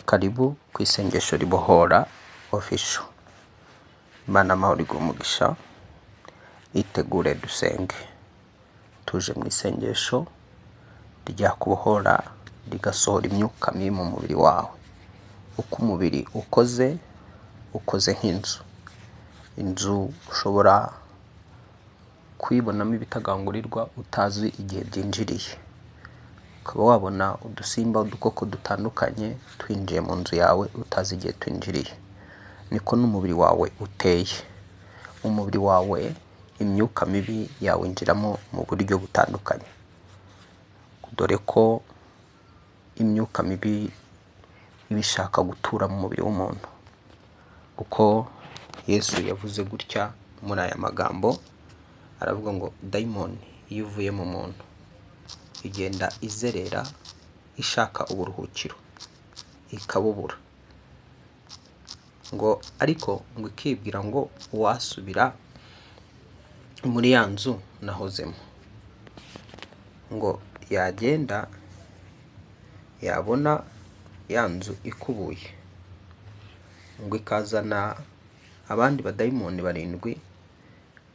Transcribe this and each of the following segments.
Karibu ku isengesho ribohora official. Imana amahoro iguhe umugisha, itegure dusenge. Tuje mu isengesho ryakubohora rigasohora imyuka mibi mu mubiri wawe. Uko umubiri ukoze, ukoze nk'inzu. Inzu ushobora kuyibonamo ibitagangurirwa utazi igihe byinjiriye. Ukaba wabona udusimba, udukoko dutandukanye twinjiye mu nzu yawe utazi igihe twinjiriye. Niko n'umubiri wawe uteye. Umubiri wawe imyuka mibi yawinjiramo mu buryo butandukanye. Dore ko imyuka mibi iba ishaka gutura mu mubiri w'umuntu. Kuko Yesu yavuze gutya muri aya magambo, aravuga ngo dayimoni iyo ivuye mu muntu igenda izerera ishaka uburuhukiro ikabubura, ngo ariko ngo ikibwira ngo uwasubira muri ya nzu nahozemo, ngo yagenda yabona ya nzu ikubuye, ngo ikazana abandi badayimoni barindwi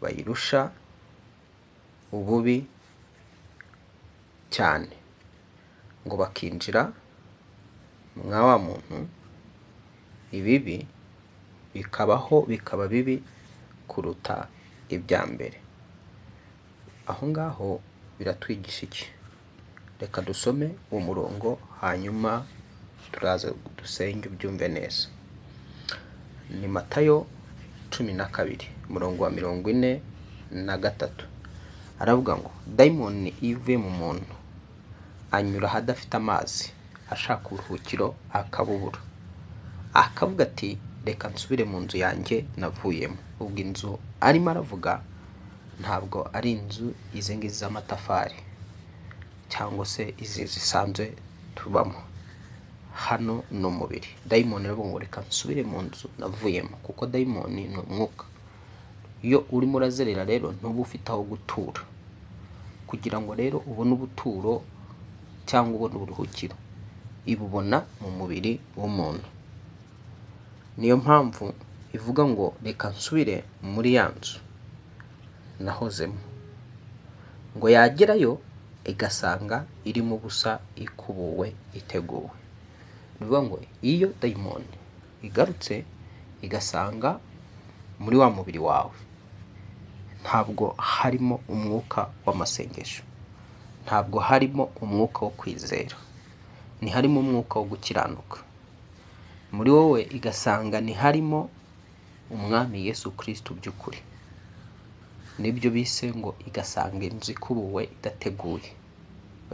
bayirusha ububi cyane, ngo bakinjira mwa wa muntu, ibibi bikabaho bikaba bibi kuruta ibya mbere. Aho ngaho biratwigisha iki? Reka dusome uwo murongo hanyuma turaza dusenge ubyumve neza. Ni Matayo 12 umurongo wa 43. Aravuga ngo dayimoni iyo ivuye mu muntu anyura ahadafite amazi ashaka uburuhukiro akabubura, akavuga ati reka nsubire mu nzu yanjye navuyemo. Ubwo inzu arimo aravuga ntabwo ari inzu izi ngizi z'amatafari cyangwa se izi zisanzwe tubamo. Hano ni umubiri. Dayimoni aravuga ngo reka nsubire mu nzu navuyemo, kuko dayimoni ni umwuka. Iyo urimo urazerera rero ntuba ufite aho gutura. Kugira ngo rero ubone ubuturo cyangwa ubone uburuhukiro, ibubona mu mubiri w'umuntu. Niyo mpamvu ivuga ngo reka nsubire muri ya nzu nahozemo, ngo yagerayo igasanga irimo ubusa, ikubuwe, iteguwe. Ni ukuvuga ngo iyo dayimoni igarutse igasanga muri wa mubiri wawe ntabwo harimo umwuka w'amasengesho, ntabwo harimo umwuka wo kwizera, ntiharimo umwuka wo gukiranuka. Muri wowe igasanga ntiharimo umwami Yesu Kristo by'ukuri. Nibyo bise ngo igasanga inzu ikubuwe idateguye,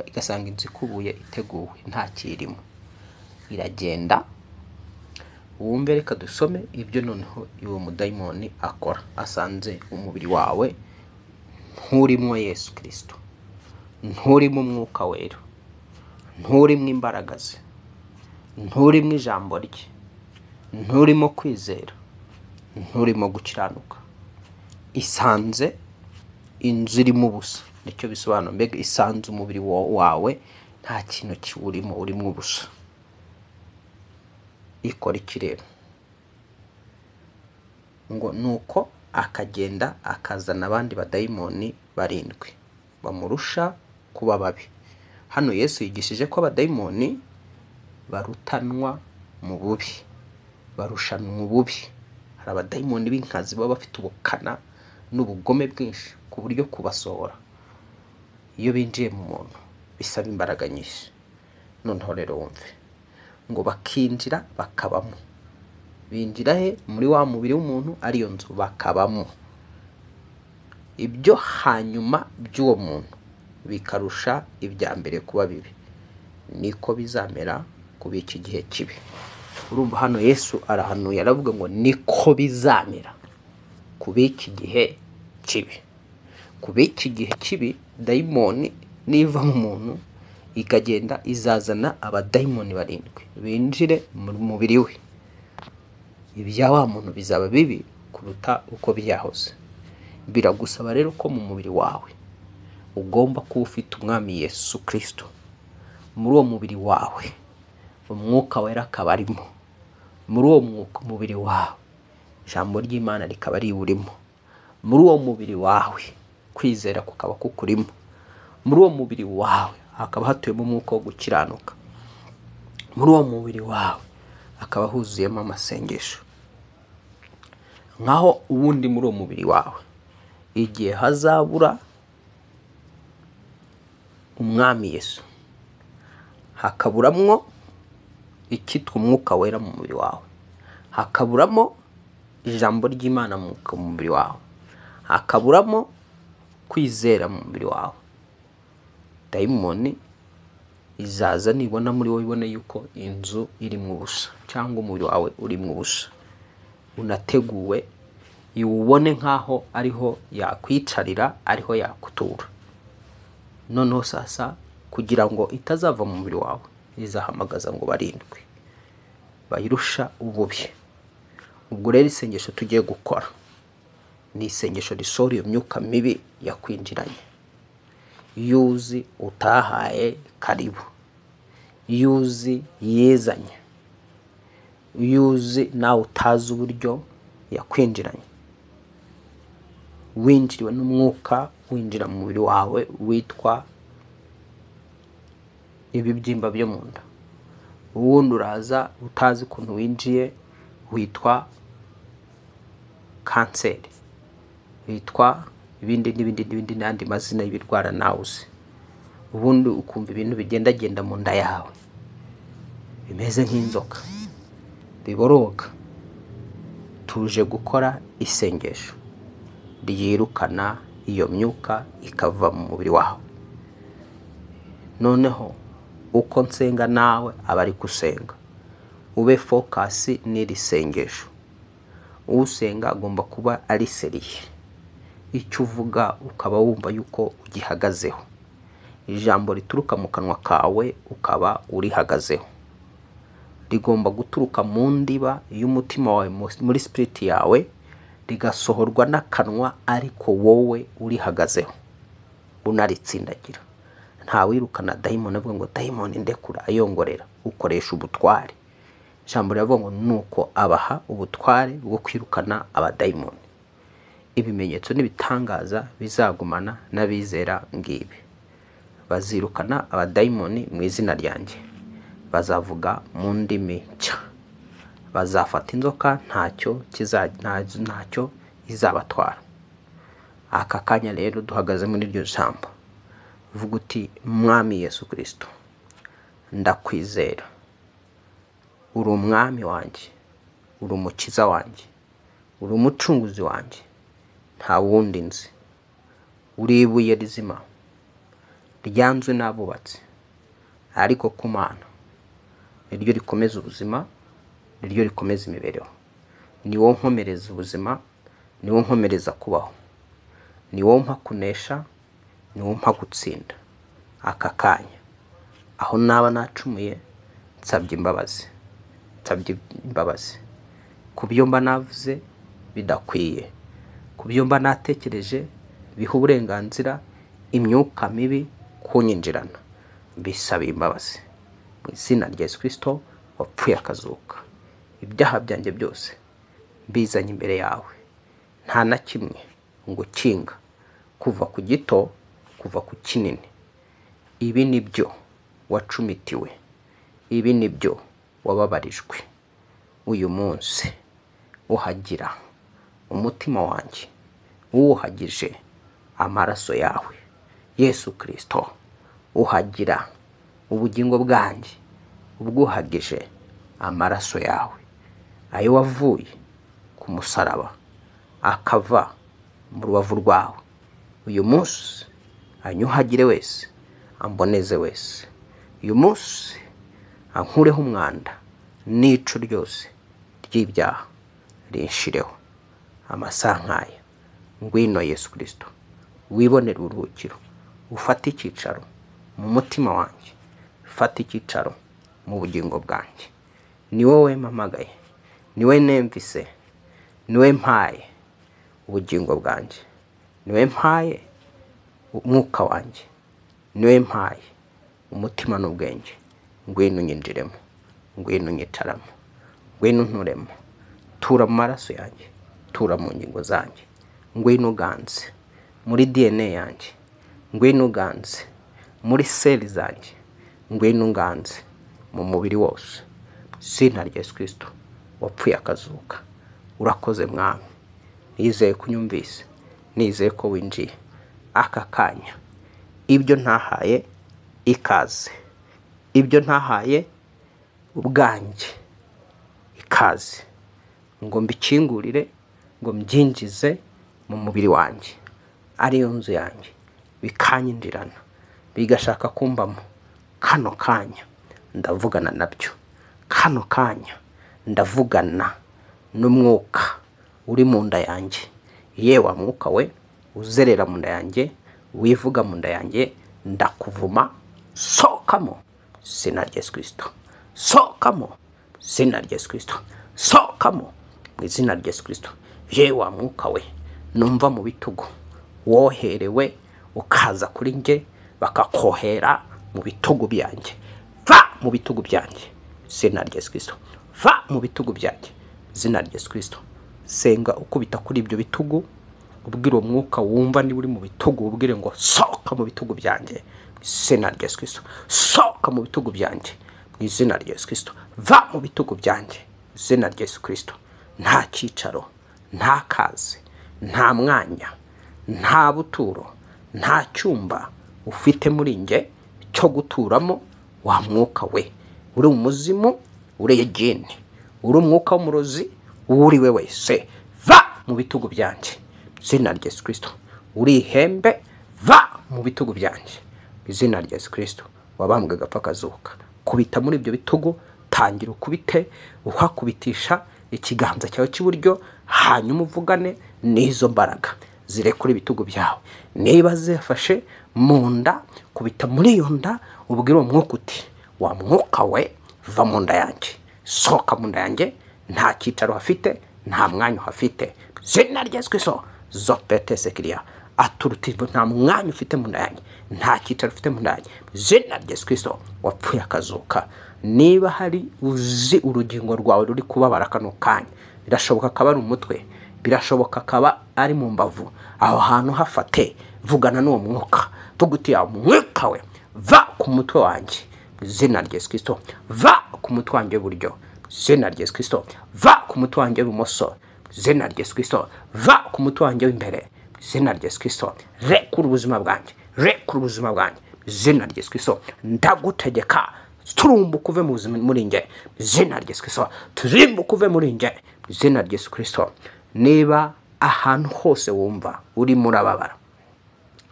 igasanga inzu ikubuye iteguwe nta kirimo. Iragenda. Wumve, reka dusome ibyo noneho uwo mudayimoni akora. Asanze umubiri wawe nturimo Yesu Kristo, nturimo umwuka wera, nturimo imbaraga ze, nturimo ijambo rye, nturimo kwizera, nturimo gukiranuka. Isanze inzu irimo ubusa. Nicyo bisobanura. Mbega isanze umubiri wawe nta kintu kiwurimo, urimo ubusa. Ikora iki rero? Ngo nuko akagenda akazana abandi badayimoni barindwi bamurusha kuba babi. Hano Yesu yigishije ko abadayimoni barutanwa mu bubi, barushanwa ububi. Hari abadayimoni b'inkazi baba bafite ubukana n'ubugome bwinshi ku buryo kubasohora iyo binjiye mu muntu bisaba imbaraga nyinshi. Noneho rero wumve ngo bakinjira bakabamo. Binjira he? Muri wa mubiri w'umuntu, ariyo nzu, bakabamo. Ibyo hanyuma by'uwo muntu bikarusha ibya mbere kuba bibi. Niko bizamera kuba iki gihe kibi. Urumva hano Yesu arahanuye, aravuga ngo niko bizamera kuba iki gihe kibi. Kuba iki gihe kibi, dayimoni niva mu muntu ikagenda izazana abadayimoni barindwi binjire mu mubiri we. Ibya wa muntu bizaba bibi kuruta uko byahoze. Biragusaba rero ko mu mubiri wawe ugomba kuba ufite umwami Yesu Kristo. Muri uwo mubiri wawe Umwuka Wera akaba arimo muri uwo mwuka, umubiri wawe ijambo ry'Imana rikaba riwurimo, muri uwo mubiri wawe kwizera kukaba kukurimo, muri uwo mubiri wawe hakaba hatuyemo umwuka wo gukiranuka, muri uwo mubiri wawe hakaba huzuyemo amasengesho. Nkaho ubundi muri uwo mubiri wawe igihe hazabura Umwami Yesu, hakaburamwo icyitwa Umwuka Wera mu mubiri wawe, hakaburamo ijambo ry'Imana mu mubiri wawe, hakaburamo kwizera mu mubiri wawe, dayimoni izaza nibona muri wowe ibone yuko inzu irimo ubusa cyangwa umubiri wawe urimo ubusa unateguwe, iwubone nkaho ariho yakwicarira, ariho yakutura. Noneho sasa kugira ngo itazava mu mubiri wawe, izahamagaza ngo barindwi bayirusha ububi. Ubwo rero isengesho tugiye gukora ni isengesho risohora iyo myuka mibi yakwinjiranye. Iyo uzi utahaye karibu, iyo uzi yizanye, iyo uzi nawe utazi uburyo yakwinjiranye, winjiriwe n'umwuka winjira mu mubiri wawe witwa ibibyimba byo mu nda, uwundi uraza utazi ukuntu winjiye witwa kanseri, witwa ibindi n'ibindi n'ibindi n'andi mazina y'ibirwara nawe uzi. Ubundi ukumva ibintu bigendagenda mu nda yawe bimeze nk'inzoka biboroga. Tuje gukora isengesho ryirukana iyo myuka ikava mu mubiri wawe. Noneho uko nsenga nawe aba ari gusenga, ube focus n'iri sengesho. Usenga agomba kuba ari seriye, icyo uvuga ukaba wumva yuko ugihagazeho, ijambo rituruka mu kanwa kawe ukaba urihagazeho, rigomba guturuka mu ndiba y'umutima wawe, muri spirit yawe, rigasohorwa n'akanwa ariko wowe urihagazeho unaritsindagira. Nta wirukana dayimoni avuga ngo dayimoni ndekura, ayongorera. Ukoresha ubutware. Ijambo riravuga ngo nuko abaha ubutware bwo kwirukana abadayimoni. Ibimenyetso n'ibitangaza bizagumana n'abizera ngibi: bazirukana abadayimoni mu izina ryanjye, bazavuga mu ndimi nshya, bazafata inzoka ntacyo ntacyo izabatwara. Aka kanya rero duhagaze muri iryo jambo, vuga uti Mwami Yesu Kristo, ndakwizera, uri umwami wanjye, uri umukiza wanjye, uri umucunguzi wanjye, nta wundi nzi, uri ibuye rizima ryanzwe n'abubatsi, ariko ku Mana niryo rikomeza ubuzima, niryo rikomeza imibereho. Ni wowe nkomereza ubuzima, ni wowe nkomereza kubaho, ni wowe mpa kunesha, ni wowe mpa gutsinda. Aka kanya aho naba nacumuye nsabye imbabazi, nsabye imbabazi ku byo mba navuze bidakwiye, ku byo mba natekereje biha uburenganzira imyuka mibi kunyinjirana, mbisaba imbabazi mu izina rya Yesu Kristo wapfuye akazuka. Ibyaha byanjye byose mbizanye imbere yawe, nta na kimwe ngukinga, kuva ku gito kuva ku kinini. Ibi ni byo wacumitiwe, ibi ni byo wababarijwe. Uyu munsi uhagira umutima wanjye, uwuhagije amaraso yawe Yesu Kristo, uhagira ubugingo bwanjye, ubwuhagije amaraso yawe, ayo wavuye ku musaraba akava mu rubavu rwawe. Uyu munsi anyuhagire wese, amboneze wese. Uyu munsi ankureho umwanda n'ico ryose ry'ibyaha rinshireho. Amasaha nk'aya, ngwino Yesu Kristo, wibonere uburuhukiro, ufate icyicaro mu mutima wanjye, ufate icyicaro mu bugingo bwanjye. Ni wowe mpamagaye, ni wowe nemvise, ni wowe mpaye ubugingo bwanjye, ni wowe mpaye umwuka wanjye, ni wowe mpaye umutima n'ubwenge. Ngwino unyinjiremo. Ngwino unyicaramo, ngwino unturemo, tura mu maraso yanjye, tura mu ngingo zanjye, ngwino uganze muri DNA yanjye, ngwino uganze muri seli zanjye, ngwino unganze mu mubiri wose. Izina rya Yesu Kristo wapfuye akazuka. Urakoze Mwami, nizeye ko unyumvise, nizeye ko winjiye aka kanya. Ibyo ntahaye ikaze, ibyo ntahaye ubwanjye ikaze, ngo mbikingurire, ngo mbyinjize mu mubiri wanjye ariyo nzu yanjye, bikanyinjirana, bigashaka kumbamo. Kano kanya ndavugana nabyo, kano kanya ndavugana n'umwuka uri mu nda yanjye. Yewe mwuka we uzerera mu nda yanjye, wivuga mu nda yanjye, ndakuvuma, sokamo izina rya Yesu Kristo, sokamo izina rya Yesu Kristo, sokamo mu izina rya Yesu Kristo. Yewe mwuka we numva mu bitugu woherewe ukaza kuri nge, bakakohera mu bitugu byanjye, va mu bitugu byanjye izina rya Yesu Kristo, va mu bitugu byanjye izina rya Yesu Kristo. Senga ukubita kuri ibyo bitugu, ubwire uwo mwuka wumva niba uri mu bitugu, ubwire ngo sohoka mu bitugu byanjye izina rya Yesu Kristo, sohoka mu bitugu byanjye mu izina rya Yesu Kristo, va mu bitugu byanjye izina rya Yesu Kristo. Nta cyicaro, nta kazi, nta mwanya, nta buturo, nta cyumba ufite muri nge cyo guturamo. Wa mwuka we uri umuzimu, uri jini, uri umwuka w'umurozi, uri we wese, va mu bitugu byanjye izina rya Yesu Kristo. Uri ihembe, va mu bitugu byanjye izina rya Yesu Kristo. Wabambwe agapfa akazuka. Kubita muri ibyo bitugu, tangira ukubite, uhakubitisha ikiganza cyawe cy'iburyo, hanyuma uvugane n'izo mbaraga zirekura ibitugu byawe. Niba zifashe mu nda, kubita muri iyo nda, ubwire uwo mwuka uti wa mwuka we va mu nda yanjye, sohoka mu nda yanjye, nta cyicaro hafite, nta mwanya uhafite. Izina rya Yesu Kristo, zopete sekiriya aturuti, nta mwanya ufite mu nda yanjye, nta cyicaro ufite mu nda yanjye. Izina rya Yesu Kristo wapfuye akazuka. Niba hari uzi urugingo rwawe ruri kubabara kano kanya, birashoboka akaba ari umutwe, birashoboka akaba ari mu mbavu, aho hantu hafate, vugana n'uwo mwuka, vuga uti ya mwuka we va ku mutwe wanjye izina rya Yesu Kristo, va ku mutwe wanjye w'iburyo izina rya Yesu Kristo, va ku mutwe wanjye w'ibumoso izina rya Yesu Kristo, va ku mutwe wanjye w'imbere izina rya Yesu Kristo. Rekura ubuzima bwanjye, rekura ubuzima bwanjye izina rya Yesu Kristo. Ndagutegeka turumbuka uve mu buzima muri nge izina rya Yesu Kristo, turimbuka uve muri nge izina rya Yesu Kristo. Niba ahantu hose wumva urimo urababara,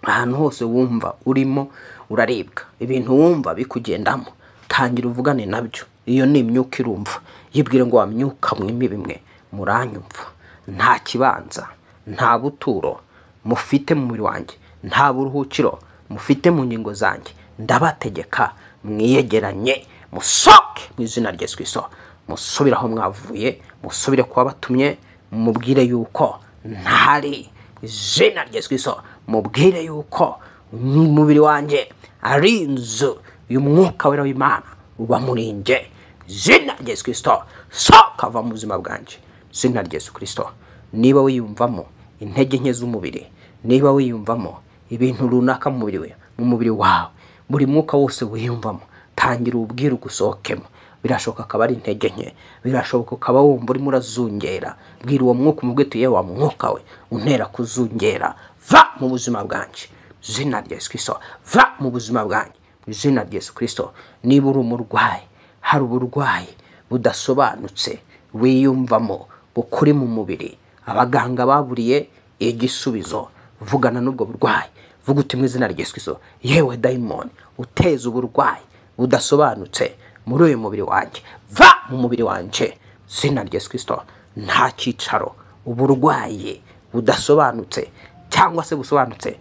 ahantu hose wumva urimo uraribwa, ibintu wumva bikugendamo, tangira uvugane nabyo. Iyo ni imyuka irumva, yibwire ngo wa myuka mwimi bimwe muranyumva, nta kibanza, nta buturo mufite mu mubiri wanjye, nta buruhukiro mufite mu ngingo zanjye, ndabategeka mwiyegeranye, musohoke mu izina rya Yesu Kristo, musubire aho mwavuye, musubire kuba batumye, mubwire yuko ntari izina rya Yesu Kristo, mubwire yuko umubiri wanjye ari inzu y'umwuka wera w'Imana uba muri nge. Izina rya Yesu Kristo, sohoka va mu buzima bwanjye izina rya Yesu Kristo. Niba wiyumvamo intege nke z'umubiri, niba wiyumvamo ibintu runaka mu mubiri we, mu mubiri wawe, buri mwuka wose wiyumvamo, tangira ubwire ugusohokemo. Birashoboka akaba ari intege nke, birashoboka ukaba wumva urimo urazungera, bwira uwo mwuka umubwire uti yewe wa mwuka we untera kuzungera, va mu buzima bwanjye izina rya Yesu Kristo, va mu buzima bwanjye izina rya Yesu Kristo. Niba uri umurwayi, hari uburwayi budasobanutse wiyumvamo bukuri mu mubiri, abaganga baburiye igisubizo, vugana n'ubwo burwayi, vuga uti mu izina rya Yesu Kristo, yewe dayimoni uteza uburwayi budasobanutse muri uyu mubiri wanjye, va mu mubiri wanjye izina rya Yesu Kristo. Nta cyicaro uburwayi budasobanutse cyangwa se busobanutse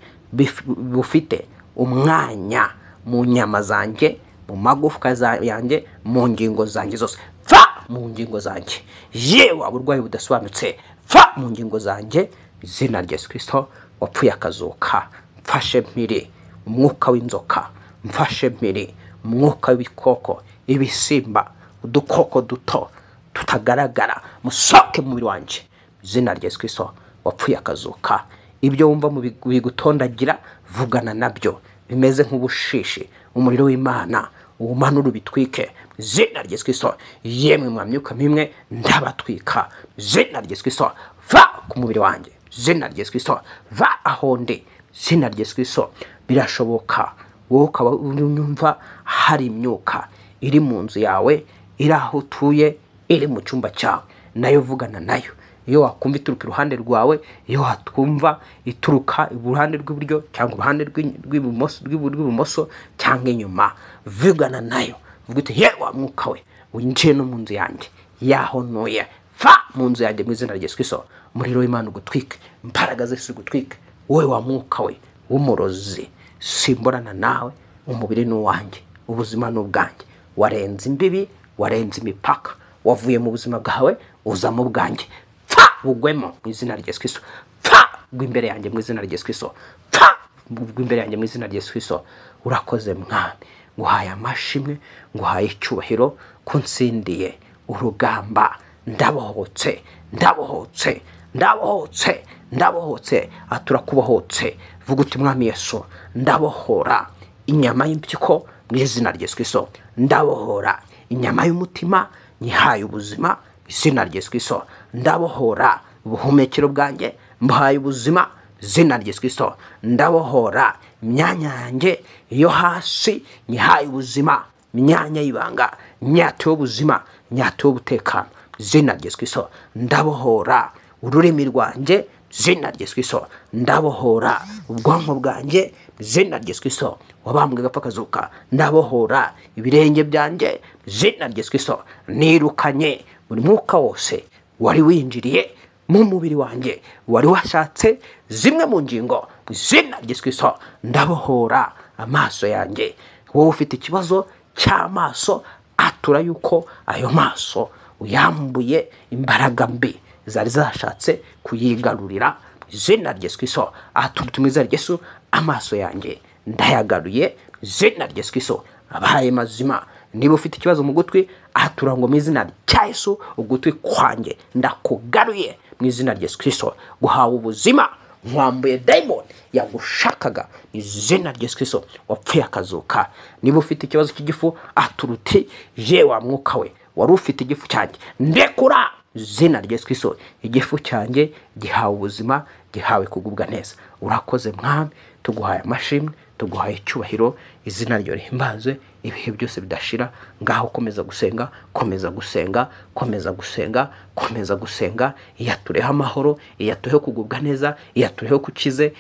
bufite umwanya mu nyama zanjye, mu magufwa yanjye, mu ngingo zanjye zose, va mu ngingo zanjye. Yewe uburwayi budasobanutse, va mu ngingo zanjye izina rya Yesu Kristo wapfuye akazuka. Mfashe mpiri umwuka w'inzoka, mfashe mpiri umwuka w'ibikoko, ibisimba Udukoko duto tutagaragara, musohoke mu mubiri wanjye mu izina rya Yesu Kristo wapfuye akazuka. Ibyo wumva bigutondagira, vugana nabyo bimeze nk'ubushishi, umuriro w'Imana umanura ubitwike mu izina rya Yesu Kristo. Yemwe mwa myuka mimwe, ndabatwika mu izina rya Yesu Kristo. Va ku mubiri wanjye mu izina rya Yesu Kristo, va aho ndi mu izina rya Yesu Kristo. Birashoboka wowe ukaba unyumva hari imyuka iri mu nzu yawe, iri aho utuye, iri mu cyumba cyawe, nayo vugana nayo. Iyo wakumva ituruka iruhande rwawe, iyo wakumva ituruka iruhande rw'iburyo cyangwa uruhande rw'ibumoso cyangwa inyuma, vugana nayo, vuga uti ye wa mwuka we winjiye no mu nzu yanjye yaho ntuye, va mu nzu yanjye mu izina rya Yesu Kristo. Umuriro w'Imana ugutwike, imbaraga z'Yesu zigutwike. Wowe wa mwuka we w'umurozi, simborana nawe, umubiri ni uwanjye, ubuzima ni ubwanjye. Warenze imbibi, warenze imipaka, wavuye mu buzima bwawe uza mu bwanjye. Pfa bugwemo mu izina rya Yesu Kristo, pfa bugwe imbere yanjye mu izina rya Yesu Kristo, pfa bugwe imbere yanjye mu izina rya Yesu Kristo. Urakoze Mwami, nguhaye amashimwe, nguhaye icyubahiro ko nsindiye urugamba. Ndabohotse, ndabohotse, ndabohotse, ndabohotse. Aturakubohotse, vuga uti Mwami Yesu, ndabohora inyama y'impyiko mu izina rya Yesu Kristo, ndabohora inyama y'umutima nyihaye ubuzima mu izina rya Yesu Kristo, ndabohora ubuhumekero bwanjye mbahaye ubuzima mu izina rya Yesu Kristo, ndabohora imyanya yanjye yo hasi nyihaye ubuzima, imyanya y'ibanga nyato y'ubuzima, nyato y'ubutekano mu izina rya Yesu Kristo, ndabohora ururimi rwanjye mu izina rya Yesu Kristo, ndabohora ubwonko bwanjye mu izina rya Yesu Kristo wabambwe agapfa akazuka, ndabohora ibirenge byanjye mu izina rya Yesu Kristo. Nirukanye buri mwuka wose wari winjiriye mu mubiri wanjye, wari washatse zimwe mu ngingo mu izina rya Yesu Kristo. Ndabohora amaso yanjye. Wowe ufite ikibazo cy'amaso, atura yuko ayo maso uyambuye imbaraga mbi zari zashatse kuyigarurira mu izina rya Yesu Kristo. Atura mu izina rya Yesu, amaso yanjye ndayagaruye mu izina rya Yesu Kristo, abaye mazima. Niba ufite ikibazo mu gutwi, atura ngo mu izina rya Yesu ugutwi kwanjye ndakugaruye mu izina rya Yesu Kristo, guhawe ubuzima, nkwambuye dayimoni yagushakaga mu izina rya Yesu Kristo wapfuye akazuka. Niba ufite ikibazo cy'igifu, atura uti ye wa mwuka we wari ufite igifu cyanjye, ndekura izina rya Yesu Kristo, igifu cyanjye gihawe ubuzima, gihawe kugubwa neza. Urakoze Mwami, tuguhaye amashimwe, tuguhaye icyubahiro, izina ryawe rihimbazwe ibihe byose bidashira. Ngaho komeza gusenga, komeza gusenga, komeza gusenga, komeza gusenga. Iyatureho amahoro, iyatureho kugubwa neza, iyatureho kukize,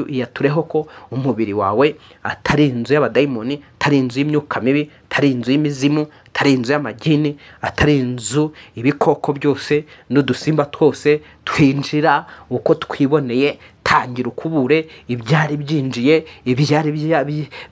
iyatureho ko umubiri wawe atari inzu y'abadayimoni, atari inzu y'imyuka mibi, atari inzu y'imizimu, atari inzu y'amagini, atari inzu ibikoko byose n'udusimba twose twinjira uko twiboneye. Tangira ukubure ibyari byinjiye, ibyari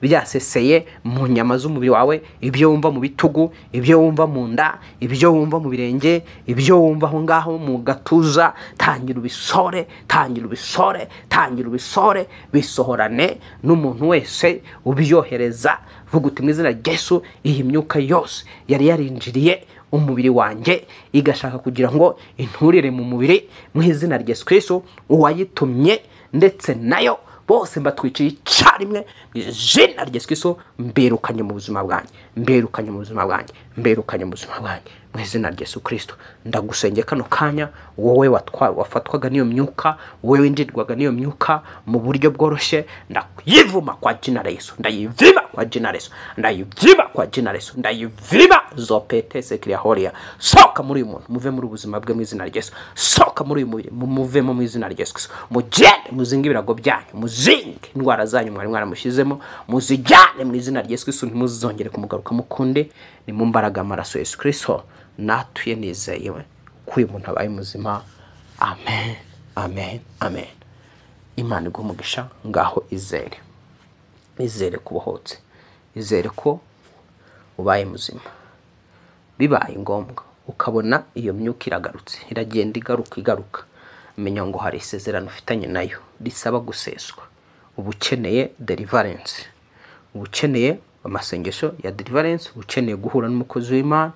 byaseseye mu nyama z'umubiri wawe, ibyo wumva mu bitugu, ibyo wumva mu nda, ibyo wumva mu birenge, ibyo wumva aho ngaho mu gatuza. Tangira ubisore, tangira ubisore, tangira ubisore, bisohorane n'umuntu wese ubyohereza. Vuga uti mu izina rya Yesu, iyi myuka yose yari yarinjiriye umubiri wanjye igashaka kugira ngo inturire mu mubiri, mu izina rya Yesu Kristo uwayitumye ndetse nayo bose mbatwiciye icyarimwe mu izina rya Yesu Kristo. Mbirukanye mu buzima bwanjye, mbirukanye mu buzima bwanjye, mbirukanye mu buzima bwanjye mu izina rya Yesu Kristo. Ndagusengeye kano kanya, wowe wafatwaga n'iyo myuka, wowe winjirwaga n'iyo myuka mu buryo bworoshye, ndayivuma kwa jina la Yesu, ndayivima kwa jina la Yesu, ndayivima kwa jina la Yesu, ndayivima zopete sekiriya horia. Soka muri uyu muntu, muve muri ubuzima bwe mu izina rya Yesu. Soka muri uyu mubiri, muvemo mu izina rya Yesu Kristo. Mugende muzinge ibirago byanyu, muzinge indwara zanyu mwari mwaramushyizemo, muzijyane mu izina rya Yesu Kristo, ntimuzongere kumugaruka mukunde. Ni mu mbaraga y'amaraso Yesu Kristo natuye nizeye ko uyu muntu abaye muzima. Amen, amen, amen. Imana iguhe umugisha. Ngaho izere, izere kubohotse, izere ko ubaye muzima. Bibaye ngombwa ukabona iyo myuka iragarutse, iragenda igaruka igaruka, menya ngo hari isezerano ufitanye nayo risaba guseswa. Uba ukeneye deliverance, uba ukeneye amasengesho ya deliverance, uba ukeneye guhura n'umukozi w'Imana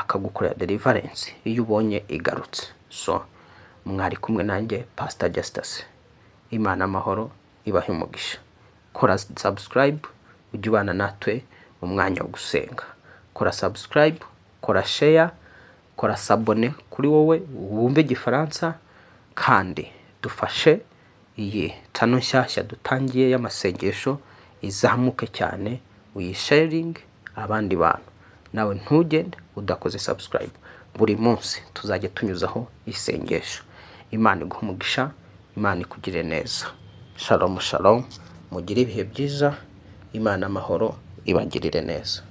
akagukorera deliverance iyo ubonye igarutse. So mwari kumwe nanjye Pastor Justus. Imana amahoro ibahe umugisha. Kora subscribe ujye ubana natwe mu mwanya wo gusenga. Kora subscribe, kora share, kora s'abonner kuri wowe wumve Igifaransa, kandi dufashe iyi channel nshyashya dutangiye y'amasengesho izamuke cyane, uyisharinge abandi bantu. Nawe ntugende udakoze subscribe. Buri munsi tuzajya tunyuzaho isengesho. Imana iguhe umugisha, Imana ikugire neza. Shalom shalom, mugire ibihe byiza, Imana amahoro ibagirire neza.